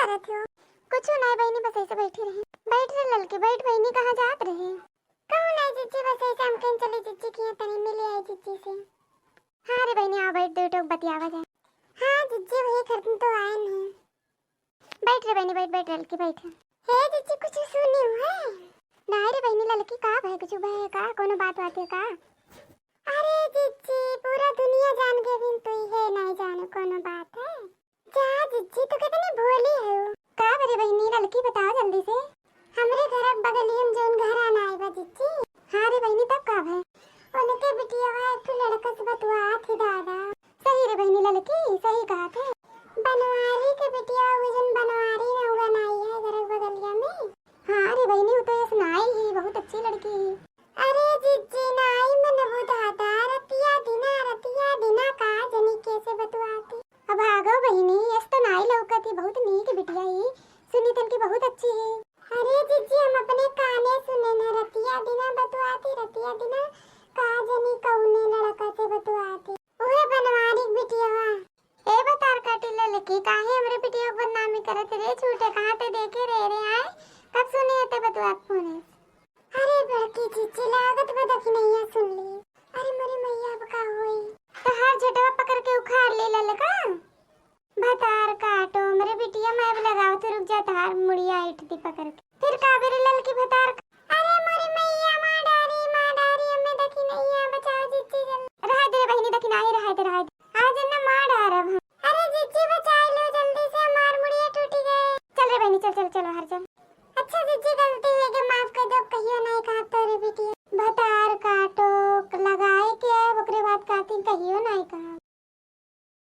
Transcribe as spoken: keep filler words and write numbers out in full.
करत हो? कुछ नाहीं बहिनी, बस ऐसे बैठी रही। बैठ रे ललकी, बैठ बहिनी, कहाँ जात रहे? कहूँ नाहीं जिज्जी, बस ऐसे हम कहीं चली जिज्जी के यहाँ तनी मिले आई जिज्जी से। हाँ रे बहिनी, आ बैठ, दो टोक बतियावा जाए। हाँ जिज्जी, वही खरतन तो आए नहीं। बैठ रे बहिनी, बैठ, बैठ ललकी, बैठ। हे जिज्जी, कुछ सुनी है? नाहीं रे बहिनी ललकी, का भय, कुछ भय है का? कोनो बात बात है का? अरे जिज्जी, पूरा दुनिया जान गए, बिन तू ही है, नाहीं जाने कोनो बात है। जा जिज्जी, तू कितनी भोली है। का बरे बहिनी ललकी, बताओ जल्दी से। हमरे घर के बगलिया में जौन घर आना आए बा जिज्जी। हाँ रे बहिनी, तब का भय? उनके बिटिया एक ठो लड़का से बतुआत ही दादा। सही रे बहिनी ललकी, सही कहा थे। बनवारी के बिटिया, वो जौन बनवारी नौगन आई है घर के बगलिया में। हाँ रे बहिनी, वो तो यस नाई ही, बहुत अच्छी लड़की ही। अरे जिज्जी, नाई मनबू दादा, रतिया दिना, रतिया दिना का जनी कैसे बतुआती। अब आगो बहिनी, यस तो नाई लौकत ही, बहुत नीक बिटिया ही, सुनी तन की बहुत अच्छी ही। अरे जिज्जी, हम अपने काने सुने न, रतिया दिना बतुआती, रतिया दिना का जनी कौने लड़का से बतुआती। उहे बनवारी के बिटिया। ए भतार काटी ललकी, काहे हमरे बिटिया के बदनामी करत रे? झूठे कहाँ ते देखे रहे रे, आए? कब सुने ते बतुआत फोने? अरे बड़की जिज्जी, लागत बा दखिनैया सुन ली। अरे मोरे मैया, अब का होई? तोहार झटवा पकड़ के उखाड़ ले ललका। भतार काटो, हमरे बिटिया में अब लगाओ तो रुक जा, तोहार मुड़िया ऐठ दी पकड़ के। फिर का बेरे ललकी भतार का-, अरे मोरे मैया, माँ डारी, माँ डारी, हमें दखिनैया बचाओ जिज्जी जल्दी। रहा दे रे बहिनी, दखिनाई रहा दे, रहा दे। आज न माँ डारब हम। अरे जिज्जी बचाई लो जल्दी से, हमार मुड़िया टूटी गए। चल रे बहिनी, चल, चल, चल बाहर चल।